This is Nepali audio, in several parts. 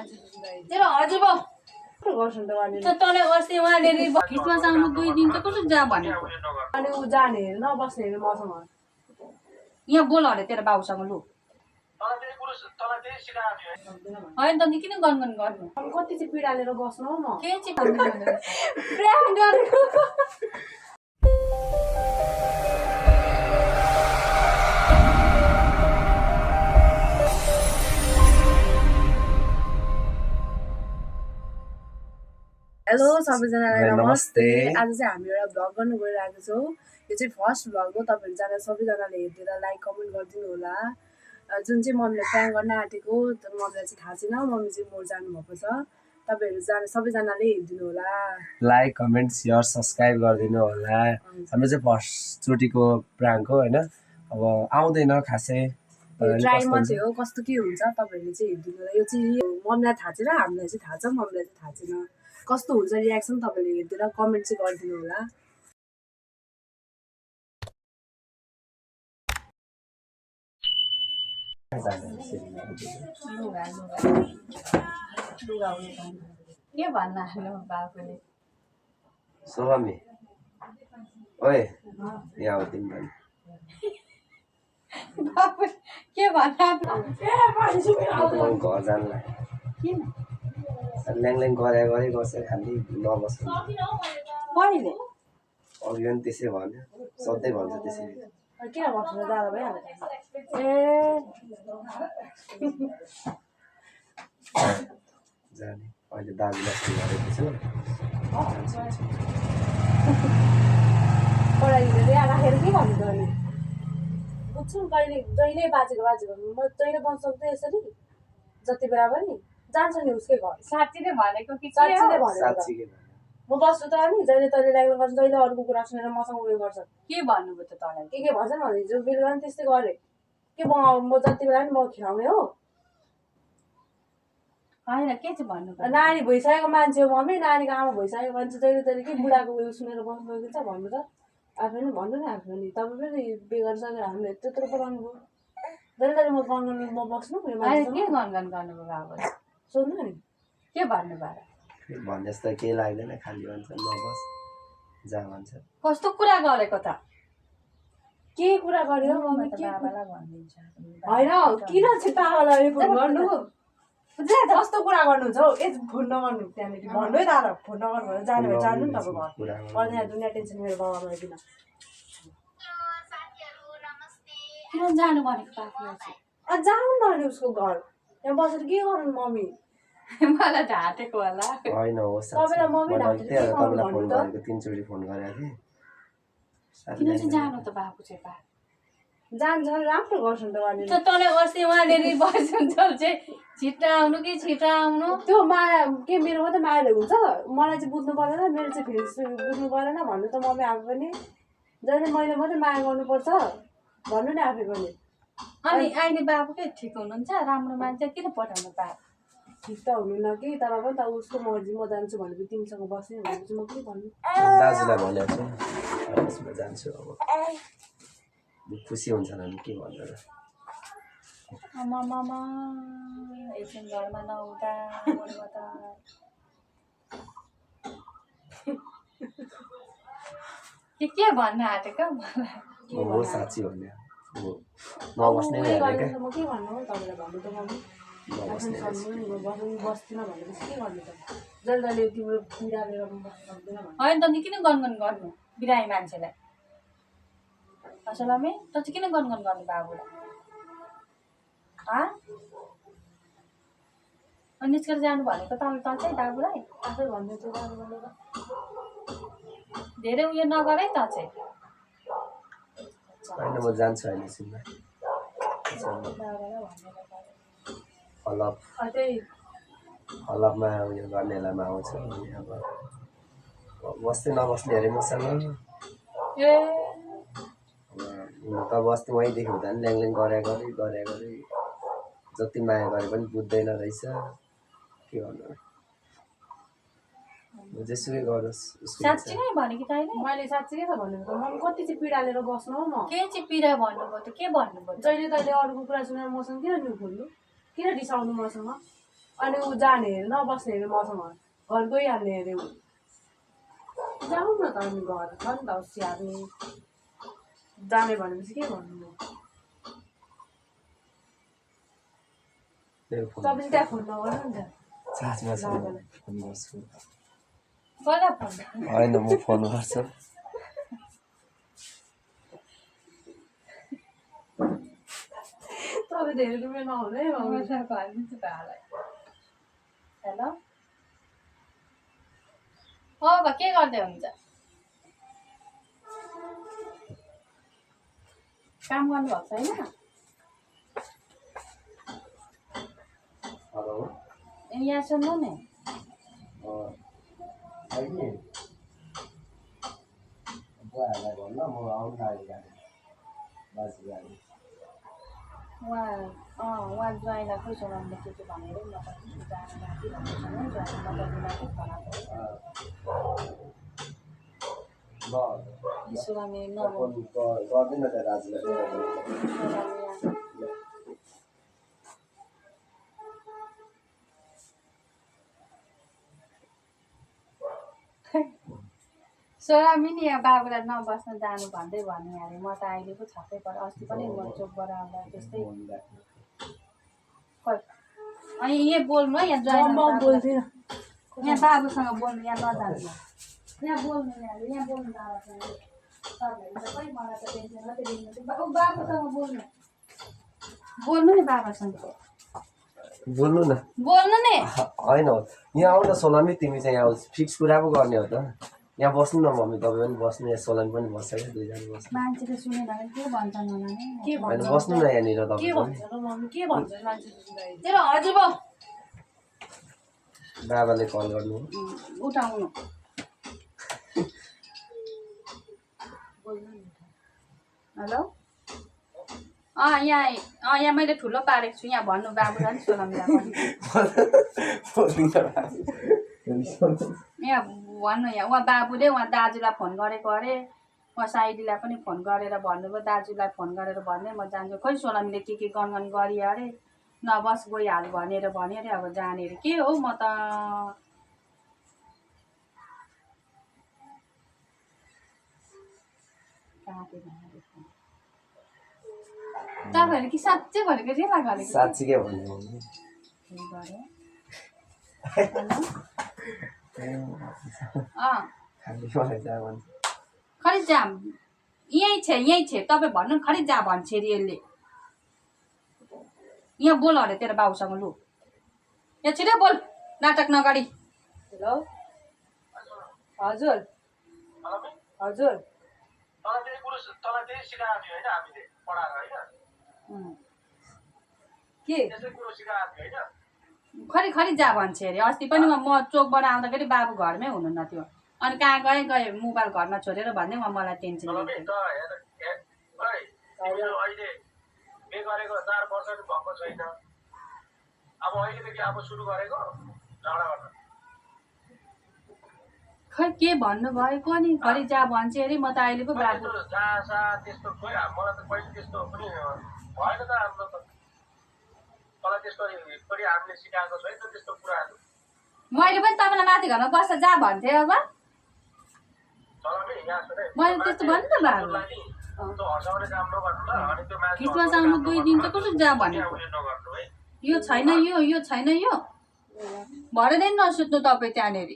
तेरो हजुर बाउ गर्छन् त अनि तँलाई अस्ति उहाँले क्रिसमस आउनु 2 दिन त कसरी जा भनेको अनि उ जाने नबस्ने अरे मसँग यहाँ बोल अरे तेरो बाउसँग लु होइन त किन गनगन गर्नु कति चाहिँ पिडालेर बस्नु हौ म के चाहिँ प्रेम गर्नु हेलो सबैजनालाई नमस्ते आज चाहिँ हामी एउटा भ्लग गर्नु गइरहेको छौँ यो चाहिँ फर्स्ट भ्लग हो तपाईहरु जान सबैजनाले हेरेर लाइक कमेन्ट गरिदिनु होला जुन चाहिँ मम्मीले प्लान गर्न आँटेको मम्मीलाई चाहिँ थाहा छैन मम्मी चाहिँ मोर जानु भएको छ तपाईहरु जान सबैजनाले हेरिदिनु होला लाइक कमेन्ट शेयर सब्स्क्राइब गरिदिनु होला हाम्रो चाहिँ फर्स्ट चोटीको प्राङ्क हो हैन अब आउँदैन खासै ट्राई मात्रै हो कस्तो के हुन्छ तपाईहरुले चाहिँ हेरिदिनु होला यो चाहिँ मम्मीलाई थाहा छैन हामीलाई चाहिँ थाहा छ मम्मीलाई चाहिँ थाहा छैन कस्तो हुन्छ रियाक्सन तपाईले हेर्दिएर कमेन्ट चाहिँ गरिदिनु होला के भन्न हाल्नु बाबुले सोहमी ओए यहाँ आउ तिमी पनि बाबु के भन्न घर जानलाई किन ल्याङ गरे गर्छ खालि नबस्नु कहिले अघि पनि त्यसै भन्यो सधैँ भन्छ त्यसरी किन बस्नु जाँदा भइहाल्छ जाने अहिले दाजुलाई सुरु गरेको छु पढाइले राखेर के भन्नु त अनि बुझ्छु कहिले जहिले बाजेको म जहिले बस्न सक्दै यसरी जति बेला पनि जान्छ नि उसकै घर साँच्ची नै भनेको कि साँच्ची नै भनेको म बस्छु त अनि जहिले तैले लाग्नु गर्छ जहिले अरूको कुरा सुनेर मसँग उयो गर्छ के भन्नुभयो त तँलाई के भन्छ नि हिजो बेलुका पनि त्यस्तै गरेँ के म जति बेला पनि म खिलाउने हो होइन के चाहिँ भन्नु नानी भइसकेको मान्छे हो मम्मी नानीको आमा भइसकेको मान्छे जहिले तैले के बुढाको उयो सुनेर बस्नु गएको छ भन्नु त आफै पनि भन्नु नि आफै पनि तपाईँ पनि बेगर सकेर हामीले त्यत्रो पढाउनु भयो जहिले तैले म गनगन म बस्नु के गनगन गर्नुभयो बाबु सोध्नु नि के भन्नु भयो भने जस्तो केही लाग्दैन खालि भन्छ नबस जा भन्छ कस्तो कुरा गरेको त के कुरा गर्यो मम्मी के बाबालाई भनिदिन्छ हैन किन चाहिँ बाबालाई फोन गर्नु कस्तो कुरा गर्नुहुन्छ हौ ए फोन नगर्नु त्यहाँनिर भन्नु है दादा फोन नगर्नु भनेर जानु भए जानु नि तपाईँ घर अनि यहाँ दुनियाँ टेन्सन मेरो बाबालाई किन किन जानु भनेको बाबालाई चाहिँ जानु न अनि उसको घर त्यहाँ बसेर के गर्नु मम्मी मलाई ढाँटेको होला होइन हो तपाईँलाई मम्मी ढाँटेको तपाईँलाई फोन गरेको 3 चोटि फोन गरेको थिएँ किन चाहिँ जानु त बाबु चाहिँ बा जान्छ राम्रो गर्छन् त अनि तँलाई अस्ति उहाँले रिभर्सन चाहिँ छिट्टा आउनु कि छिट्टा आउनु त्यो माया के मेरो मात्रै मायाले हुन्छ मलाई चाहिँ बुझ्नु पर्दैन मेरो चाहिँ फिलिङ्स बुझ्नु परेन भन्नु त मम्मी आफै पनि जहिले मैले मात्रै माया गर्नुपर्छ भन्नु नि आफै पनि अनि अहिले बाबु के ठिक हुनुहुन्छ राम्रो मान्छे किन पठाउनु बाबु ठिक त हुनुहुन्न कि तर पनि त उसको मर्जी म जान्छु भनेपछि तिमीसँग बस्ने भनेपछि म के भन्नु दाजुलाई भनेको छु म जान्छु अब खुसी हुन्छ नि के भन्नु र आमामामा एकछिन घरमा नहुँदा के भन्न आँटेको मलाई हो साँच्ची भन्ने नबस्ने म के भन्नु तपाईँलाई भन्नु त मम्मी बस्दिनँ भनेपछि के गर्नु त जहिले तिम्रो पीडा लिएर म बस्न सक्दिनँ होइन त किन गनगन गर्नु बिरामी मान्छेलाई असलमै त चाहिँ किन गनगन गर्नु बाबुलाई अनि निस्केर जानु भनेको त चाहिँ बाबुलाई आफै भन्दै थियो जानु भनेर धेरै उयो नगर है त चाहिँ होइन म जान्छु अहिले सुन्न हलपमा उयो गर्नेलाई आउँछ अब बस्दै नबस्ने अरे मसँग त बस्ती वहीँदेखि हुँदा पनि ल्याङ गरे जति माया गरे पनि बुझ्दैन रहेछ के भन्नु जेसुकै गरोस् साँच्ची नै भने कि तैँले मैले साँच्ची नै त भनेको मम्मी कति चाहिँ पिडालेर बस्नु हो म के चाहिँ पिडा भन्नुभयो त के भन्नुभयो जहिले तैँले अरूको कुरा सुनेर मसँग किन न्यु खोल्नु किन रिसाउनु मसँग अनि ऊ जाने अरे नबस्ने अरे मसँग घर गइहाल्ने अरे ऊ जाउँ न त अनि घर छ नि त स्याहार्ने जाने भनेपछि के भन्नु म तपाईँले त्यहाँ फोन नगर्नु नि त होइन म फोन गर्छु तपाईँ धेरै रुपियाँ नहुँदै हेलो हो के गर्दै हुन्छ काम गर्नुभएको छैन हेलो यहाँ सुन्नु नि बुवाहरूलाई भन्न म आउनु लागेको दाजु उहाँ ज्वाइँलाई खोइ सोनामले के भनेर म त जानु लागिरहेको गर्दैन त दाजुलाई सोरामी नि यहाँ बाबुलाई नबस्न जानु भन्दै भन्ने अरे म त अहिले पो छक्कै परेँ अस्ति पनि म चोकबाट आउँदा त्यस्तै अनि यहाँ बोल्नु है यहाँ बोल्थेन यहाँ बाबुसँग बोल्नु यहाँ नजानु यहाँ बोल्नु यहाँ बोल्नु बाबासँग तपाईँहरू त खै मलाई त टेन्सन मात्रै दिनु बाबुसँग बोल्नु बोल्नु नि बाबासँग बोल्नु न बोल्नु नि होइन यहाँ आउ न सोनामी तिमी चाहिँ यहाँ फिक्स कुरा पो गर्ने हो त यहाँ बस्नु न मम्मी तपाईँ पनि बस्नु यहाँ सोनामी पनि बस्छ क्या दुईजना बस्नु मान्छेले सुनेन भने के भन्छन् होला नि के होइन बस्नु न यहाँनिर तपाईँ के भन्छ तेरो हजुर बाउ बाबाले कल गर्नु उठाउनु हेलो यहाँ मैले ठुलो पारेको छु यहाँ भन्नु बाबुलाई नि सोनामलाई यहाँ भन्नु यहाँ उहाँ बाबुले उहाँ दाजुलाई फोन गरेको अरे उहाँ साइडीलाई पनि फोन गरेर भन्नुभयो दाजुलाई फोन गरेर भन्दै म जान्छु खोइ सोनामीले के गनगन गरियो अरे नबस गइहाल भनेर भन्यो अरे अब जाने अरे के हो म त तपाईँहरू कि साँच्चै भनेको रेला गरेको साँच्चीकै भन्नु खरि जा यहीँ छ तपाईँ भन्नु खरि जा भन्छ अरे यसले यहाँ बोल अरे तेरो बाबुसँग लु यहाँ छिटो बोल नाटक नगरी हेलो हजुर हजुर के खरि जा भन्छ अरे अस्ति पनि म चोकबाट आउँदाखेरि बाबु घरमै हुनुहुन्न थियो अनि कहाँ गए मोबाइल घरमा छोडेर भन्दै मलाई टेन्सन गरेको 4 वर्ष भएको छैन अब अहिलेदेखि अब सुरु गरेको झगडा गर्न खै के भन्नु भएको नि खरि जा भन्छ अरे म त अहिले पो बाबु त्यस्तो खोइ मलाई त पहिले त्यस्तो पनि भएन त हाम्रो त मलाई त्यस्तो पनि हामीले सिकाएको छैन त्यस्तो कुराहरू मैले पनि तपाईँलाई माथि घरमा बस्दा जा भन्थेँ अब मैले त्यस्तो भन्नु त बाबुलाई क्रिसमस आउनु 2 दिन चाहिँ कसरी जा भनेको यो छैन यो छैन यो भरेदैन नसुत्नु तपाईँ त्यहाँनिर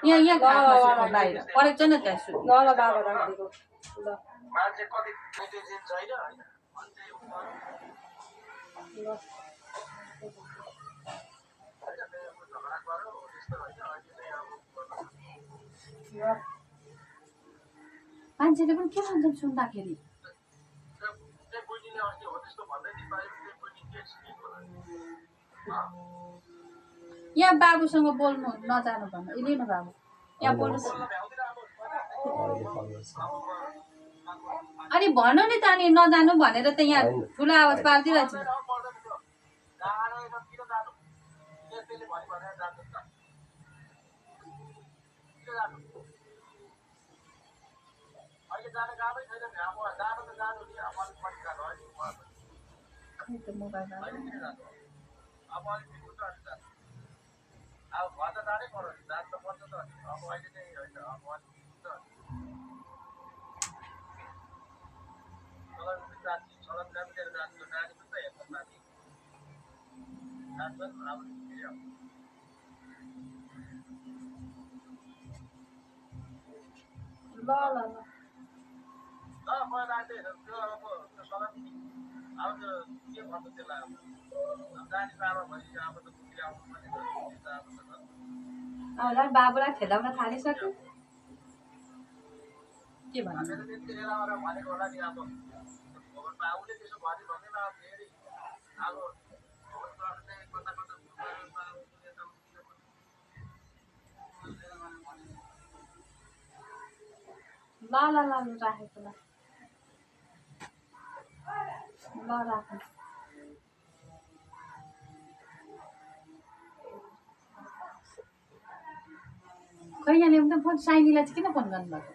यहाँ खाएको बाहिर परेको छैन त्यहाँ सुत्नु ल बाबा राखिदिएको ल मान्छे कति दिन छैन मान्छेले पनि के भन्छन् सुन्दाखेरि यहाँ बाबुसँग बोल्नु नजानु भन्नु लिनु बाबु यहाँ बोल्नु अनि भन्नु नि त अनि नजानु भनेर त यहाँ ठुलो आवाज पारिदिरहेछ अब अलिक हुन्छ अनि त अब घर त जानै पर्यो नि जानु त पर्छ त अब अहिले चाहिँ होइन अब अलिक हुन्छ सलन फ्यामिलीहरू जान्छ नानी पनि त हेर्छ नानी जान्छन् अब ल ल ल म राख्दै त्यो अब त्यो सलन अब त्यो के भन्नु त्यसलाई अब नानी बाबा भइसक्यो अब त बुढी आउनु पनि अब बाबुलाई खेदाउन थालिसक्यो के भन्नु मेरो त्यति बेलामा भनेको होला नि अब बाबुले त्यसो भन्यो भने अब फेरि अब कता कता ल ल ल राखेको ल ल राख खै यहाँले एकदम फोन साइनीलाई चाहिँ किन फोन गर्नुभएको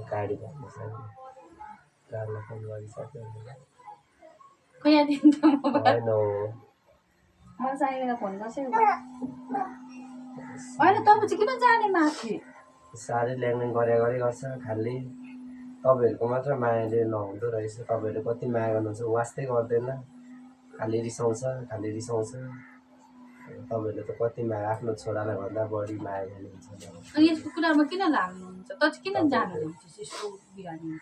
गाडी भन्नु छ कारलाई फोन गरिसक्यो खै यहाँदेखि त मोबाइल होइन हो म साइनीलाई फोन गर्छु होइन तपाईँ चाहिँ किन जाने माथि साह्रै ल्याङल्याङ गरे गर्छ खालि तपाईँहरूको मात्र मायाले नहुँदो रहेछ तपाईँहरूले कति माया गर्नुहुन्छ वास्तै गर्दैन खालि रिसाउँछ तपाईँहरूले त कति माया आफ्नो छोरालाई भन्दा बढी माया गर्नुहुन्छ अनि यसको कुरामा किन लाग्नुहुन्छ त चाहिँ किन जानुहुन्छ यस्तो बिरामी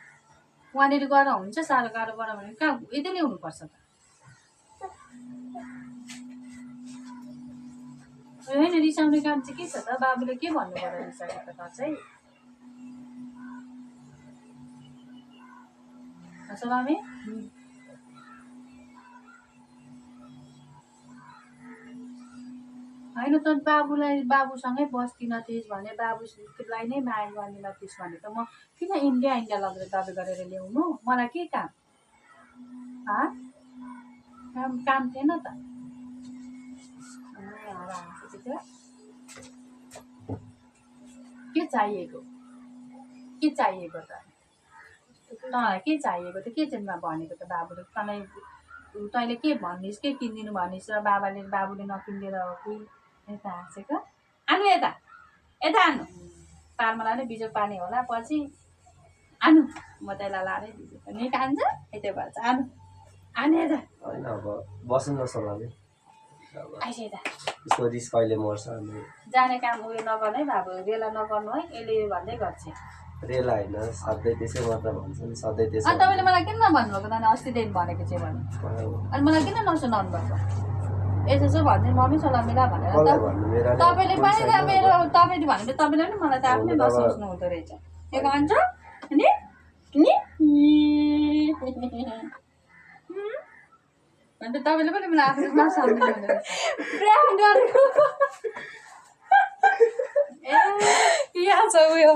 वहाँनिर गएर हुन्छ साह्रो गाह्रो गऱ्यो भने कहाँ यतै ल्याउनुपर्छ त होइन रिसाउने काम चाहिँ के छ त बाबुले के भन्नु पर्यो रिसाएको त चाहिँ मामी होइन त बाबुसँगै बस्दिन थिइस् भने बाबुलाई नै माया गर्दिन थिइस् भने त म किन इन्डिया लगेर दबाई गरेर ल्याउनु मलाई के काम काम थिएन त के चाहिएको त तँलाई के चाहिएको त के चाहिँ भनेको त बाबुले तैँले के भनिस् के किनिदिनु भनिस् र बाबुले नकिनिदिएर हो कि यता हाँसेको आनु यता आनु पारमा लाने बिजोग पानी होला पछि आनु म त्यसलाई लाँदै दिन्छु निकाल्छ यतै भन्छ आनु यता होइन अब बस्नु नसक्ने आइस यता उसको रिस कहिले मर्छ जाने काम उयो नगर्नु है बाबु रेला नगर्नु है यसले भन्दै गर्छ रेला होइन सधैँ त्यसै मात्र भन्छ नि सधैँ त्यसै अनि तपाईँले मलाई किन नभन्नुभएको त अस्तिदेखि भनेको चाहिँ भने अनि मलाई किन नसुनाउनु भएको यसो भन्दै मम्मी सोला मिला भनेर तपाईँले पनि त मेरो तपाईँले भनेको तपाईँले पनि मलाई त आफ्नै नसोच्नु हुँदो रहेछ के भन्छ नि अन्त तपाईँले पनि मलाई आफ्नो नसम्झिनु हुँदो रहेछ ए यहाँ छ उयो